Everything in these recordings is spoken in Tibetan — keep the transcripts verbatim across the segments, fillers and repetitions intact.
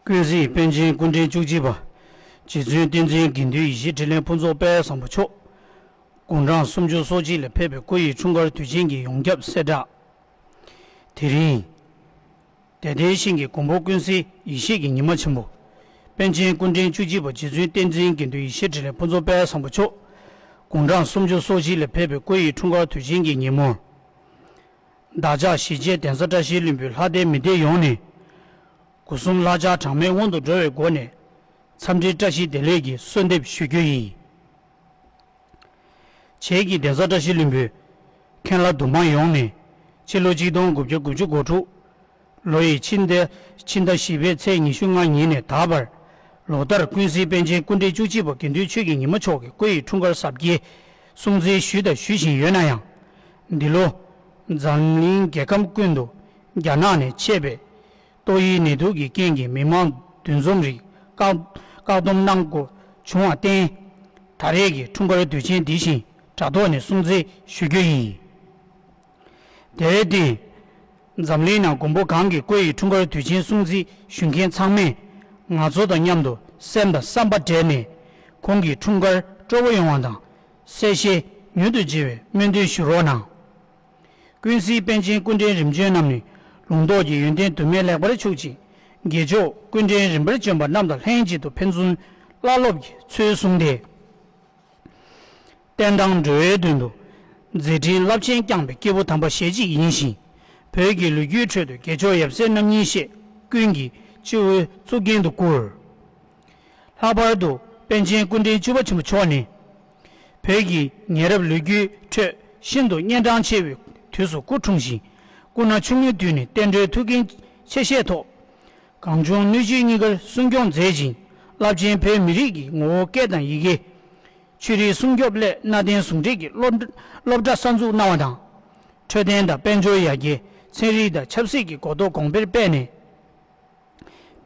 ཀུན་གཟིགས་པཎ་ཆེན་སྐུ་ཕྲེང་བཅུ་གཅིག་པ། རྗེ་བཙུན་བསྟན་འཛིན་དགེ་འདུན་ཡེ་ཤེས་དྲིན་ལས་ཕུན་ཚོགས་དཔལ་བཟང་པོ་མཆོག་དགུང་གྲངས་སུམ་ཅུ་སོ་གཅིག་ལ་ཕེབས་པའི་སྐུ་ཡི་འཁྲུངས་སྐར་དུས་ཆེན་གྱི་ཡོངས་ཁྱབ་གསལ་བསྒྲགས། དེ་རིང་། དད་ལྡན་ཞིང་གི་མགོན་པོ་ཀུན་གཟིགས་ཡེ་ཤེས་ཀྱི་ཉི་མ་ཆེན་པོ། པཎ་ཆེན་སྐུ་ཕྲེང་བཅུ་གཅིག་པ་རྗེ་བཙུན་བསྟན་འཛིན་དགེ་འདུན་ཡེ་ཤེས་དྲིན་ལས་ཕུན་ཚོགས་དཔལ་བཟང་པོ་མཆོག་དགུང་གྲངས་སུམ་ཅུ་སོ་གཅིག་ལ་ཕེབས་པའི་སྐུ་ཡི་འཁྲུངས་སྐར་དུས་ཆེན་གྱི་ཉིན་མོར། བདག་ཅག་གཞིས་བྱེས་གདན་ས་བཀྲ་ཤིས་ལྷུན་པོའི་ལྷ་སྡེ་མི་སྡེ་ཡོངས་ནས། སྒོ་གསུམ་བསླབ་བྱ་གྲངས་མེད་སྔོན་དུ་འགྲོ་བའི་སྒོ་ནས། འཚམས་འདྲི་བཀྲ་ཤིས་བདེ་ལེགས་ཀྱི་གསོལ་འདེབས་ཞུ་རྒྱུ་ཡིན། བྱེས་ཀྱི་གདན་ས་བཀྲ་ཤིས་ལྷུན་པོའི་མཁན་བླ་འདུ་མང་ཡོངས་ནས། ཕྱི་ལོ་ཆིག་སྟོང་དགུ་བརྒྱ་དགུ་བཅུ་གོ་དྲུག་ལོ་ཡི་ཕྱི་ཟླ་ཕྱི་ཟླ་བཞི་པའི་ཚེས་ཉི་ཤུ་ལྔ་ཉིན་ནས་ད་བར། ལོ་ལྟར་ཀུན་གཟིགས་པཎ་ཆེན་སྐུ་ཕྲེང་བཅུ་གཅིག་པ་དགེ་འདུན་ཆོས་ཀྱི་ཉི་མ་མཆོག་གི་སྐུ་ཡི་འཁྲུངས་སྐར་གཟབ་རྒྱས་སྲུང་བརྩི་ཞུས་དང་ཞུ་བཞིན་ཡོད་ན་ཡང་། འདི་ལོ། འཛམ་གླིང་རྒྱལ་ཁབ་ཀུན་ཏུ་རྒྱ་ནག་ནས་མཆེད་པའི་ཏོག་དབྱིབས་ནད་དུག་གི་རྐྱེན་གྱིས་མི་མང་འདུ་འཛོམས་རིགས་བཀག་བཀག་སྡོམ་གནང་དགོས་བྱུང་བར་བརྟེན། ད་རེས་ཀྱི་འཁྲུངས་སྐར་དུས་ཆེན་འདི་བཞིན་དྲ་ཐོག་ནས་སྲུང་བརྩི་ཞུ་རྒྱུ་ཡིན། དེར་བརྟེན། འཛམ་གླིང་ནང་མགོན་པོ་གང་གི་སྐུ་ཡི་འཁྲུངས་སྐར་དུས་ཆེན་སྲུང་བརྩི་ཞུ་མཁན་ཚང་མས་ང་ཚོ་དང་མཉམ་དུ་སེམས་དང་བསམ་པ་སྦྲེལ་ནས་ཁོང་གི་འཁྲུངས་སྐར་སྤྲོ་བོ་ཡོང་བ་དང་། གསལ་བཤད་མྱུར་དུ་བྱེད་པའི་སྨོན་འདུན་ཞུ་རོགས་གནང་། ཀུན་གཟིགས་པཎ་ཆེན་སྐུ་ཕྲེང་རིམ་བྱོན་རྣམས་ནི་ལུང་རྟོགས་ཀྱི་ཡོན་ཏན་དུ་མས་ལེགས་པར་ཕྱུག་ཅིང་། དགེ་མཆོག་སྐུ་ཕྲེང་རིམ་པར་བྱོན་པ་རྣམས་དང་ལྷན་ཅིག་ཏུ་ཕན་ཚུན་བླ་སློབ་ཀྱི་ཚུལ་བཟུང་སྟེ། བསྟན་དང་འགྲོ་བའི་དོན་དུ་མཛད་འཕྲིན་རླབས་ཆེན་བསྐྱངས་པའི་སྐྱེས་བུ་དམ་པ་ཞལ་གཅིག་ཡིན་ཞིང་། བོད་ཀྱི་ལོ་རྒྱུས་ཁྲོད་དུ་དགེ་མཆོག་ཡབ་སྲས་རྣམ་གཉིས་ཞེས་ཀུན་གྱིས་སྤྱི་བོའི་གཙུག་རྒྱན་དུ་བཀུར། ལྷག་པར་དུ་པཎ་ཆེན་སྐུ་ཕྲེང་བཅུ་པ་ཆེན་པོ་མཆོག་ནི། བོད་ཀྱི་ཉེ་རབས་ལོ་རྒྱུས་ཁྲོད་ཤིན་ཏུ་གཉན་འཕྲང་ཆེ་བའི་དུས་སུ་སྐུ་འཁྲུངས་ཤིང་། སྐུ་ན་ཆུང་ངུའི་དུས་ནས་བསྟན་འགྲོའི་ཐུགས་འགན་ཆེ་བཞེས་ཐོག་གངས་ལྗོངས་སྣོད་བཅུད་གཉིས་ཀར་སྲུང་སྐྱོང་མཛད་ཅིང་། རླབས་ཆེན་བོད་མི་རིགས་ཀྱི་ངོ་བོ་སྐད་དང་ཡི་གེ། ཆོས་རིག་སྲུང་སྐྱོབ་སླད་གནའ་དེང་ཟུང་འབྲེལ་གྱི་སློབ་སློབ་གྲྭ་གསར་འཛུགས་གནང་བ་དང་། འཕྲོད་བསྟེན་དང་དཔལ་འབྱོར་ཡར་རྒྱས། ཚན་རིག་དང་ཆབ་སྲིད་ཀྱི་གོ་རྟོགས་གོང་འཕེལ་སྤེལ་ནས།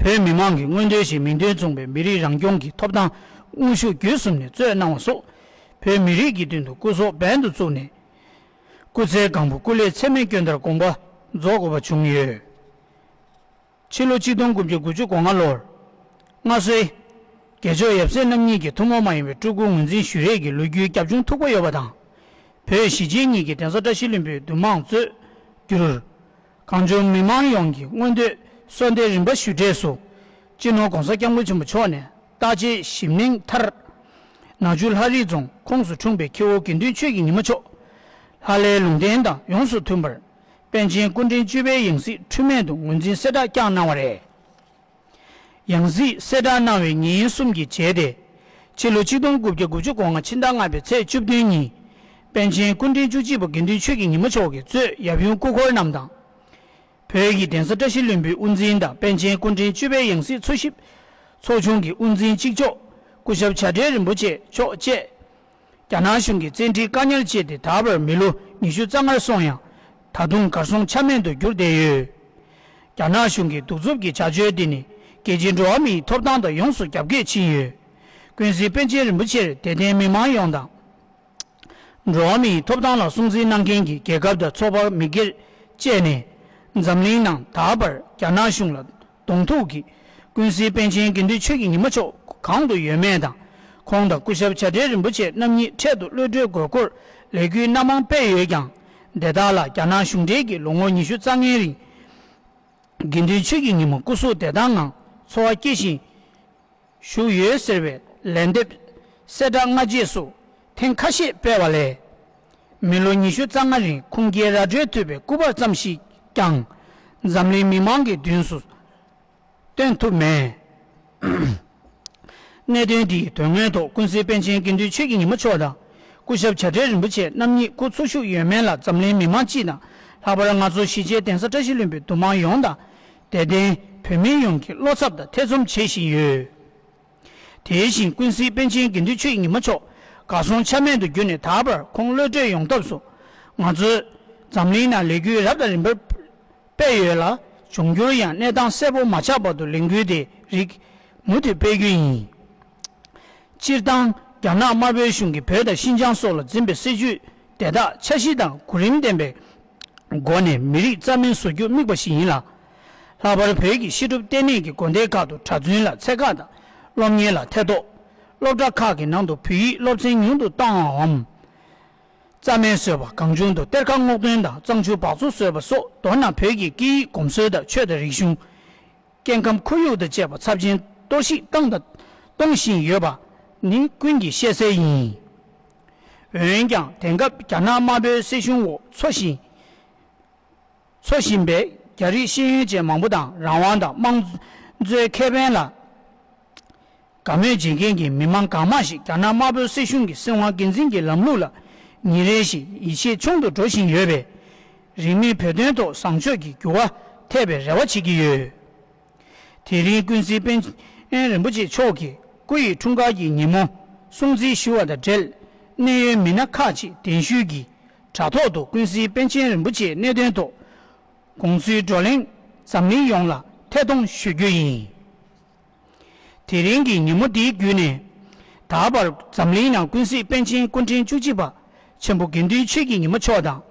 བོད་མི་མང་གི་མངོན་འདོད་བཞིན་མིང་དོན་མཚུངས་པའི་མི་རིགས་རང་སྐྱོང་གི་ཐོབ་ཐང་དངོས་ཤུགས་བརྒྱུད་གསུམ་ནས་རྩོད་གནང་བ་སོགས། བོད་མི་རིགས་ཀྱི་དོན་དུ་སྐུ་སྲོག་འབེན་དུ་བཙུགས་ནས། སྐུ་ཚེ་གང་པོ་སྐུ་ལས་ཚད་མེད་བསྐྱོན་དར་དགོངས་པ་རྫོགས་དགོས་པ་བྱུང་ཡོད། ཕྱི་ལོ་ཆིག་སྟོང་དགུ་བརྒྱ་དགུ་བཅུ་གོ་ལྔ་ལོར། སྔ་སྲོལ། དགེ་མཆོག་ཡབ་སྲས་རྣམ་གཉིས་ཀྱི་ཐུན་མོང་མ་ཡིན་པའི་སྤྲུལ་སྐུ་ངོས་འཛིན་ཞུ་རེས་ཀྱི་ལོ་རྒྱུས་རྒྱབ་ལྗོངས་མཐུག་པོ་ཡོད་པ་དང་། བོད་གཞིས་བྱེས་གཉིས་ཀྱི་གདན་ས་བཀྲ་ཤིས་ལྷུན་པོའི་འདུ་མང་གཙོས་གྱུར། གངས་ལྗོངས་མི་མང་ཡོངས་ཀྱི་མངོན་འདོད་གསོལ་འདེབས་རིམ་པ་ཞུ་གྲས་སུ། སྤྱི་ནོར་༸གོང་ས་༸སྐྱབས་མགོན་ཆེན་པོ་མཆོག་ནས་བརྟག་དཔྱད་ཞིབ་གནང་མཐར། ནག་ཆུ་ལྷ་རི་རྫོང་ཁོངས་སུ་འཁྲུངས་པའི་ཁྱེའུ་དགེ་འདུན་ཆོས་ཀྱི་ཉི་མ་མཆོག་ལྷ་ལས་ལུང་བསྟན་དང་ཡོངས་སུ་མཐུན་པར། པཎ་ཆེན་སྐུ་ཕྲེང་བཅུ་པའི་ཡང་སྲིད་འཁྲུལ་མེད་དུ་ངོས་འཛིན་གསལ་བསྒྲགས་བསྐྱངས་གནང་བ་རེད། ཡང་སྲིད་གསལ་བསྒྲགས་གནང་བའི་ཉིན་གསུམ་གྱི་རྗེས་ཏེ། ཕྱི་ལོ་ཆིག་སྟོང་དགུ་བརྒྱ་དགུ་བཅུ་གོ་ལྔ་ཕྱི་ཟླ་ལྔ་པའི་ཚེས་བཅུ་བདུན་ཉིན། པཎ་ཆེན་སྐུ་ཕྲེང་བཅུ་གཅིག་པ་དགེ་འདུན་ཆོས་ཀྱི་ཉི་མ་མཆོག་གིས་གཙོས་ཡབ་ཡུམ་སྐུ་འཁོར་རྣམས་དང་། བོད་ཀྱི་གདན་ས་བཀྲ་ཤིས་ལྷུན་པོའི་དབུ་འཛིན་དང་པཎ་ཆེན་སྐུ་ཕྲེང་བཅུ་པའི་ཡང་སྲིད་འཚོ་ཞིབ་ཚོགས་ཆུང་གི་དབུ་འཛིན་གཅིག་ལྕོགས་སྐུ་ཞབས་བྱ་བྲལ་རིན་པོ་ཆེ་མཆོག་བཅས། རྒྱ་ནག་གཞུང་གིས་བཙན་ཁྲིད་བཀག་ཉར་བྱས་ཏེ་ད་བར་མི་ལོ་ཉི་ཤུ་རྩ་ལྔར་སོང་ཡང་། ད་དུང་གར་སོང་ཆ་མེད་དུ་གྱུར་བསྡད་ཡོད། རྒྱ་ནག་གཞུང་གི་གདུག་རྩུབ་ཀྱི་བྱ་སྤྱོད་འདི་ནི་རྒྱལ་སྤྱིའི་འགྲོ་བ་མིའི་ཐོབ་ཐང་དང་ཡོངས་སུ་རྒྱབ་འགལ་ཕྱིན་ཡོད། ཀུན་གཟིགས་པཎ་ཆེན་རིན་པོ་ཆེར་དད་ལྡན་མི་མང་ཡོངས་དང་། འགྲོ་བ་མིའི་ཐོབ་ཐང་ལ་སྲུང་བརྩི་གནང་མཁན་གྱི་རྒྱལ་ཁབ་དང་ཚོགས་པ་མི་སྒེར་བཅས་ནས། འཛམ་གླིང་ནང་ད་བར་རྒྱ་ནག་གཞུང་ལ་གདོང་ཐུག་གིས་ཀུན་གཟིགས་པཎ་ཆེན་དགེ་འདུན་ཆོས་ཀྱི་ཉི་མ་མཆོག་གང་དུ་ཡོད་མེད་དང་། ཁོང་དང་སྐུ་ཞབས་བྱ་བྲལ་རིན་པོ་ཆེ་རྣམ་གཉིས་འཕྲལ་དུ་གློད་གྲོལ་དགོས་སྐོར་ལས་འགུལ་སྣ་མང་སྤེལ་ཡོད་ཀྱང་། དེ་དག་ལ་རྒྱ་ནག་གཞུང་འབྲེལ་གྱིས་ལོ་ངོ་ཉི་ཤུ་རྩ་ལྔའི་རིང་། དགེ་འདུན་ཆོས་ཀྱི་ཉི་མ་སྐུ་གཟུགས་བདེ་ཐང་ངང་འཚོ་བ་སྐྱེལ་བཞིན་བཞུགས་ཡོད་ཟེར་བའི་ལན་འདེབས་གསལ་བསྒྲགས་སྔ་རྗེས་སུ་ཐེངས་ཁ་ཤས་སྤེལ་བ་ལས། མི་ལོ་ཉི་ཤུ་རྩ་ལྔ་རིང་ཁུངས་སྐྱེལ་ར་སྤྲོད་ཐུབ་པའི་སྐུ་པར་ཙམ་ཞིག་ཀྱང་འཛམ་གླིང་མི་མང་གི་མདུན་དུ་སྟོན་ཐུབ་མེད། གནད་དོན་འདིའི་དོན་དངོས་ཐོག་ཀུན་གཟིགས་པཎ་ཆེན་དགེ་འདུན་ཆོས་ཀྱི་ཉི་མ་མཆོག་དང་། སྐུ་ཞབས་བྱ་བྲལ་རིན་པོ་ཆེ་རྣམ་གཉིས་སྐུ་འཚོ་བཞུགས་ཡོད་མེད་ལ་འཛམ་གླིང་མི་མང་སྤྱི་དང་། ལྷག་པར་ང་ཚོ་གཞིས་བྱེས་གདན་ས་བཀྲ་ཤིས་ལྷུན་པོའི་འདུ་མང་ཡོངས་དང་། དད་ལྡན་བོད་མི་ཡོངས་ཀྱིས་བློ་འཚབ་དང་ཐེ་ཚོམ་བྱེད་བཞིན་ཡོད། དེ་བཞིན་ཀུན་གཟིགས་པཎ་ཆེན་དགེ་འདུན་ཆོས་ཀྱི་ཉི་མ་མཆོག་གར་སོང་ཆ་མེད་དུ་གྱུར་ནས་ད་བར་ཁོང་གློད་གྲོལ་ཡོང་ཐབས་སུ། ང་ཚོས་འཛམ་གླིང་ནང་ལས་འགུལ་རབ་དང་རིམ་པར་སྤེལ་ཡོད་ལ། འབྱུང་འགྱུར་ཡང་གནས་སྟངས་གསལ་པོ་མ་ཆགས་བར་དུ་ལས་འགུལ་དེ་རིགས་མུ་མཐུད་སྤེལ་རྒྱུ་ཡིན། སྤྱིར་བཏང་རྒྱ་ནག་དམར་པོའི་གཞུང་གིས་བོད་དང་ཤིན་ཅང་སོགས་ལ་འཛིན་པའི་སྲིད་བྱུས་དེ་དག་འཆར་གཞི་དང་གོ་རིམ་ལྡན་པའི་སྒོ་ནས་མི་རིགས་རྩ་མེད་བཟོ་རྒྱུར་དམིགས་པ་ཞིག་ཡིན་ལ། ལྷག་པར་བོད་ཀྱི་བཤད་སྒྲུབ་ལྟེ་གནས་ཀྱི་དགོན་སྡེ་ཁག་ཏུ་གྲྭ་བཙུན་ལ་ཚད་བཀག་དང་སློབ་གཉེར་ལ་ཐེ་གཏོགས། སློབ་གྲྭ་ཁག་གི་ནང་དུ་བོད་ཡིག་སློབ་ཚན་ཉུང་དུ་བཏང་བའམ། རྩ་མེད་བཟོས་པ། གང་བྱུང་དུ་གཏེར་ཁ་སྔོག་འདོན་དང་གཙང་ཆུ་སྦགས་བཙོག་བཟོས་པ་སོགས། མདོར་ན་བོད་ཀྱི་སྐད་ཡིག་གོམས་སྲོལ་དང་ཆོས་དང་རིག་གཞུང་། སྐྱེ་ཁམས་ཁོར་ཡུག་དང་བཅས་པ་ཚབས་ཆེན་གཏོར་བཤིག་བཏང་དང་གཏོང་བཞིན་ཡོད་པ་ནི་ཀུན་གྱིས་ཤེས་གསལ་ཡིན། འོན་ཀྱང་དེང་སྐབས་རྒྱ་ནག་དམར་པོའི་སྲིད་གཞུང་འོག་འཚོ་ཞིང་འཚོ་བཞིན་པའི་རྒྱ་རིགས་ཤེས་ཡོན་ཅན་མང་པོ་དང་རང་དབང་དང་དམངས་གཙོའི་ཁེ་ཕན་ལ་དགའ་མོས་བྱེད་མཁན་གྱི་མི་མང་གང་མང་ཞིག་རྒྱ་ནག་དམར་པོའི་སྲིད་གཞུང་གི་སྲིད་དབང་སྒེར་འཛིན་གྱི་ལམ་ལུགས་ལ་ཉིན་རེ་བཞིན་ཡིད་ཆེས་ཆུང་དུ་འགྲོ་བཞིན་ཡོད་པས། རིང་མིན་བོད་དོན་ཐོག་བཟང་ཕྱོགས་ཀྱི་འགྱུར་བ་ཐེབས་པའི་རེ་བ་བྱེད་ཀྱི་ཡོད། དེ་རིང་ཀུན་གཟིགས་པཎ་ཆེན་རིན་པོ་ཆེ་མཆོག་གིས་སྐུ་ཡི་འཁྲུངས་སྐར་གྱི་ཉིན་མོ་སྲུང་བརྩི་ཞུ་བ་དང་འབྲེལ། གནད་ཡོད་མི་སྣ་ཁག་ཅིག་གདན་ཞུས་ཀྱིས་དྲ་ཐོག་ཏུ་ཀུན་གཟིགས་པཎ་ཆེན་རིན་པོ་ཆེའི་གནད་དོན་ཐོག་དགོངས་ཚུལ་བགྲོ་གླེང་འཛམ་གླིང་ཡོངས་ལ་ཐད་གཏོང་ཞུ་རྒྱུ་ཡིན། དེ་རིང་གི་ཉིན་མོ་འདིའི་བརྒྱུད་ནས། ད་བར་འཛམ་གླིང་ནང་ཀུན་གཟིགས་པཎ་ཆེན་སྐུ་ཕྲེང་བཅུ་གཅིག་པ་ཆེན་པོ་དགེ་འདུན་ཆོས་ཀྱི་ཉི་མ་མཆོག་དང་།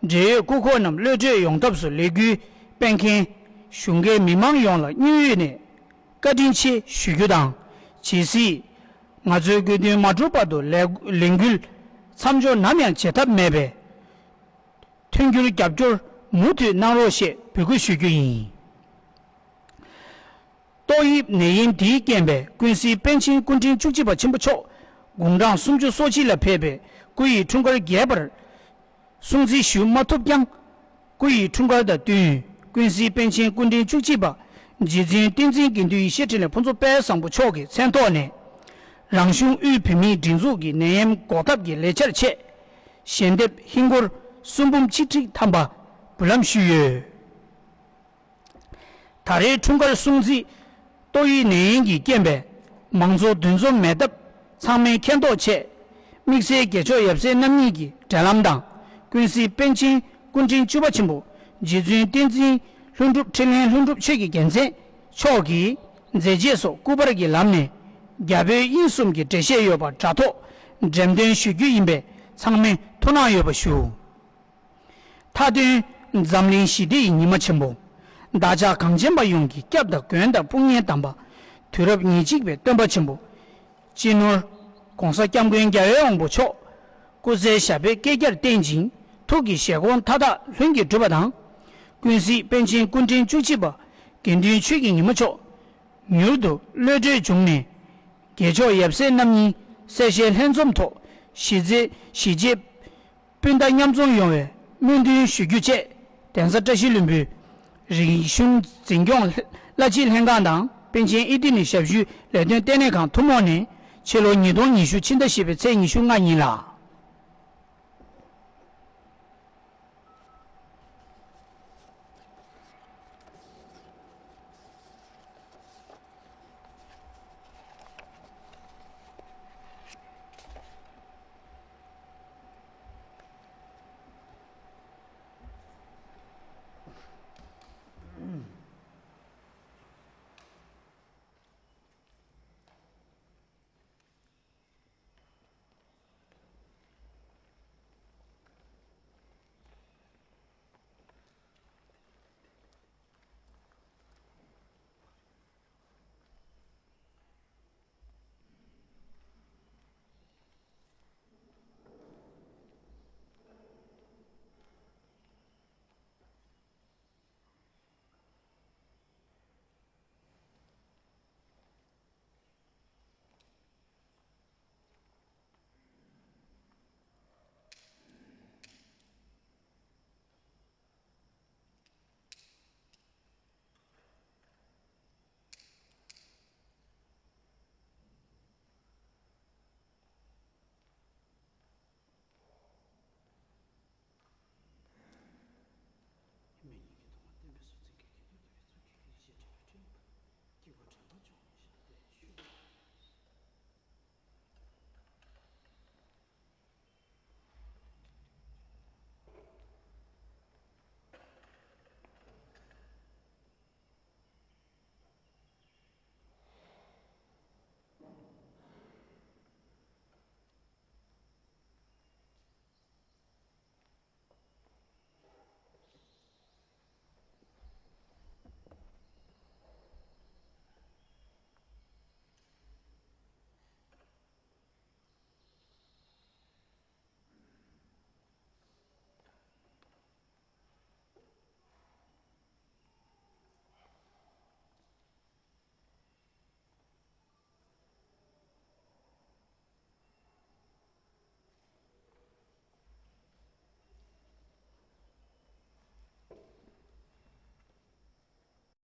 འབྲེལ་ཡོད་སྐུ་ཁོག་རྣམས་གློད་བཀྲོལ་ཡོང་ཐབས་སུ་ལས་འགུལ་སྤེལ་མཁན་གཞུང་སྒེར་མི་མང་ཡོངས་ལ་སྙིང་དབུས་ནས་བཀའ་དྲིན་ཆེ་ཞུ་རྒྱུ་དང་། ཇི་སྲིད་ང་ཚོའི་དགོས་འདུན་མ་འགྲུབ་བར་དུ་ལས་ལས་འགུལ་མཚམས་འཇོག་ནམ་ཡང་བྱེད་ཐབས་མེད་པས། མཐུན་འགྱུར་རྒྱབ་སྐྱོར་མུ་མཐུད་གནང་རོགས་ཞེས་འབོད་སྐུལ་ཞུ་རྒྱུ་ཡིན། ཏོག་དབྱིབས་ནད་ཡམས་འདིའི་རྐྱེན་པས་ཀུན་གཟིགས་པཎ་ཆེན་སྐུ་ཕྲེང་བཅུ་གཅིག་པ་ཆེན་པོ་མཆོག་དགུང་གྲངས་སུམ་ཅུ་སོ་གཅིག་ལ་ཕེབས་པའི་སྐུ་ཡི་འཁྲུངས་སྐར་རྒྱས་པར་སྲུང་བརྩི་ཞུ་མ་ཐུབ་ཀྱང་། སྐུ་ཡི་འཁྲུངས་སྐར་དང་བསྟུན། ཀུན་གཟིགས་པཎ་ཆེན་སྐུ་ཕྲེང་བཅུ་གཅིག་པ་རྗེ་བཙུན་བསྟན་འཛིན་དགེ་འདུན་ཡེ་ཤེས་འཕྲིན་ལས་ཕུན་ཚོགས་དཔལ་བཟང་པོ་མཆོག་གི་མཚན་ཐོག་ནས། རང་གཞུང་དབུས་བོད་མིའི་སྒྲིག་འཛུགས་ཀྱི་ནད་ཡམས་འགོག་ཐབས་ཀྱི་ལས་འཆར་ཆེད། ཞལ་འདེབས་ཧིན་སྒོར་གསུམ་འབུམ་ཆིག་ཁྲི་ཐམ་པ་འབུལ་ལམ་ཞུས་ཡོད། ད་རེས་འཁྲུངས་སྐར་སྲུང་བརྩི་ཏོག་དབྱིབས་ནད་ཡམས་ཀྱི་རྐྱེན་པས་མང་ཚོགས་འདུ་འཛོམས་མེད་སྟབས། ཚང་མས་མཁྱེན་རྟོགས་ཆེད། དམིགས་བསལ་རྒྱལ་མཆོག་ཡབ་སྲས་རྣམ་གཉིས་ཀྱི་འབྲེལ་ལམ་དང་། ཀུན་གཟིགས་པཎ་ཆེན་སྐུ་ཕྲེང་བཅུ་པ་ཆེན་པོ་རྗེ་བཙུན་བསྟན་འཛིན་ལྷུན་གྲུབ་འཕྲིན་ལས་ལྷུན་གྲུབ་ཆོས་ཀྱི་རྒྱལ་མཚན་མཆོག་གིས་མཛད་རྗེས་སོགས་སྐུ་པར་གྱི་ལམ་ནས་རྒྱ་བོད་དབྱིན་གསུམ་གྱི་འགྲེལ་བཤད་ཡོད་པ་དྲ་ཐོག་འགྲེམས་སྟོན་ཞུ་རྒྱུ་ཡིན་པས། ཚང་མས་ཐུགས་སྣང་ཡོད་པ་ཞུ། མཐའ་དོན། འཛམ་གླིང་ཞི་བདེ་ཡི་ཉི་མ་ཆེན་པོ། བདག་ཅག་གངས་ཅན་པ་ཡོངས་ཀྱི་སྐྱབས་དང་མགོན་དང་དཔུང་གཉེན་དམ་པ། དུས་རབས་ཉེར་གཅིག་པའི་སྟོན་པ་ཆེན་པོ། སྤྱི་ནོར་༧གོང་ས་༧སྐྱབས་མགོན་རྒྱལ་བའི་དབང་པོ་མཆོག་སྐུ་ཚེ་ཞབས་པད་བསྐལ་བརྒྱར་བརྟན་ཅིང་ཐུགས་ཀྱི་བཞེད་དགོངས་མཐའ་དག་ལྷུན་གྱིས་གྲུབ་པ་དང་། ཀུན་གཟིགས་པཎ་ཆེན་སྐུ་ཕྲེང་བཅུ་གཅིག་པ་དགེ་འདུན་ཆོས་ཀྱི་ཉི་མ་མཆོག་མྱུར་དུ་གློད་བཀྲོལ་བྱུང་ནས། རྒྱལ་མཆོག་ཡབ་སྲས་རྣམ་གཉིས་གསལ་བཤད་ལྷན་འཛོམས་ཐོག་ཞི་རྗེ་ཞི་རྗེ་སྤུན་ཟླ་མཉམ་འཛོམས་ཡོང་བའི་སྨོན་འདུན་ཞུ་རྒྱུ་བཅས། གདན་ས་བཀྲ་ཤིས་ལྷུན་པོའི་རིག་གཞུང་འཛིན་སྐྱོང་བླ་སྤྱི་ལྷན་ཁང་དང་པཎ་ཆེན་ཨི་ཏི་ནི་ཞབས་ཞུའི་ལས་དོན་ལྟེ་གནས་ཁང་ཐུན་མོང་ནས་ཕྱི་ལོ་ཉིས་སྟོང་ཉི་ཤུ་ཕྱི་ཟླ་བཞི་པའི་ཚེས་ཉི་ཤུ་ལྔ་ཉིན་ལ།